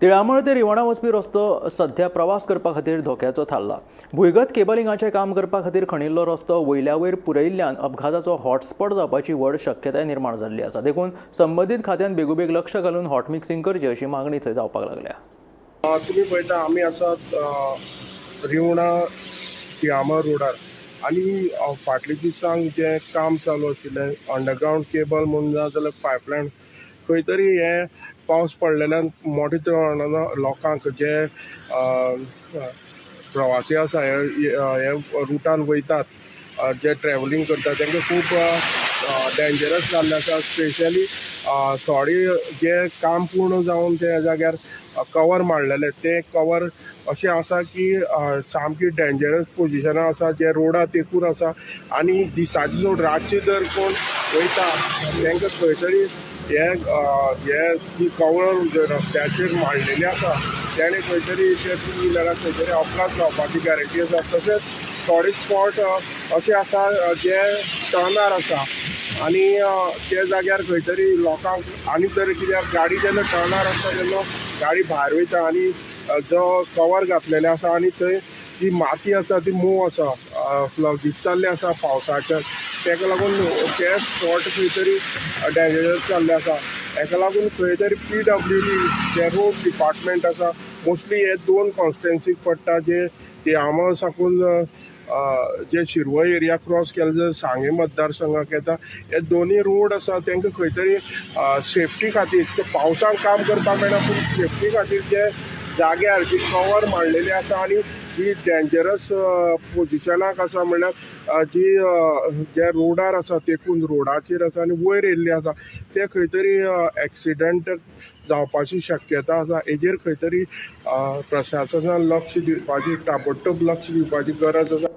तिळामळ ते रिवणा वचपी रस्तो सध्या प्रवास करपा खातीर धोक्याचो थारला. भुंयगत केबलिंगाचें काम करपा खातीर खणिल्लो रस्तो वयल्या वयर पुरयिल्ल्यान अपघाताचो हॉटस्पॉट जावपाची व्हड शक्यताय निर्माण जाल्ली आसा. देखून संबंदीत खात्यान बेगोबेग लक्ष घालून हॉट मिक्सिंग करचें अशी मागणी थंय जावपाक लागल्या. तुमी पळयता, आमी आसात रिवणा तिळामळ रोडार आनी फाटल्या दिसांक जें काम चालू आशिल्लें, अंडरग्रावंड केबल म्हूण ना जाल्यार पायपलायन, खंय तरी हें पावस पडलेल्यान मोठ्या प्रमाणान लोकांक, जे प्रवासी आसा, हे रुटान वयतात, जे ट्रॅवलिंग करतात, तांकां खूब डेंजरस जाल्लें आसा. स्पेशली थोडे जे काम पूर्ण जावन त्या जाग्यार कवर मारलेले, ते कवर अशें आसा की सामकी डेंजरस पोजिशनां आसा, जे रोडा तेकून आसा. आनी दिसाचे सोड, रातचे जर कोण वयता तांकां खंय तरी हे जी कवर रस्त्याचेर मांडलेली आसा, तेणे खंय तरी ते टू व्हिलराक खंय तरी अपघात जावपाची गॅरंटी आसा. तशेंच थोडे स्पॉट अशे आसा जे टर्नार आसा आनी ते जाग्यार खंय तरी लोकांक, आनी जर कित्याक गाडी जेन्ना टर्नार आसता तेन्ना गाडी भायर वयता आनी जो कवर घातलेले आसा आनी थंय जी माती आसा ती मोव आसा, भिजताल्ली आसा पावसाच्या, ताका लागून ते स्पॉट खंय तरी डेंजरस जाल्ले आसा. हेका लागून खंय तरी पीडब्ल्यूडी जे रोड डिपार्टमेंट आसा, मोस्टली हे दोन कॉन्स्टिट्युएन्सीक पडटा, जे तिळामळ साकून जे शिरवय एरिया क्रॉस केले जर सांगें मतदारसंघाक येता, हे दोनूय रोड आसा तांकां खंय तरी सेफ्टी खातीर, ते पावसाक काम करपाक मेळना पूण सेफ्टी खातीर जे जाग्यार जी कवर मांडलेली आसा आनी जी डेंजरस पोजिशनाक आसा, म्हणल्यार जी जे रोडार आसा तेकून रोडाचेर आसा आनी वयर येयल्ली आसा, ते खंय तरी एक्सिडंट जावपाची शक्यता आसा. हेजेर खंय तरी प्रशासनान लक्ष दिवपाची, ताबडतोब लक्ष दिवपाची गरज आसा.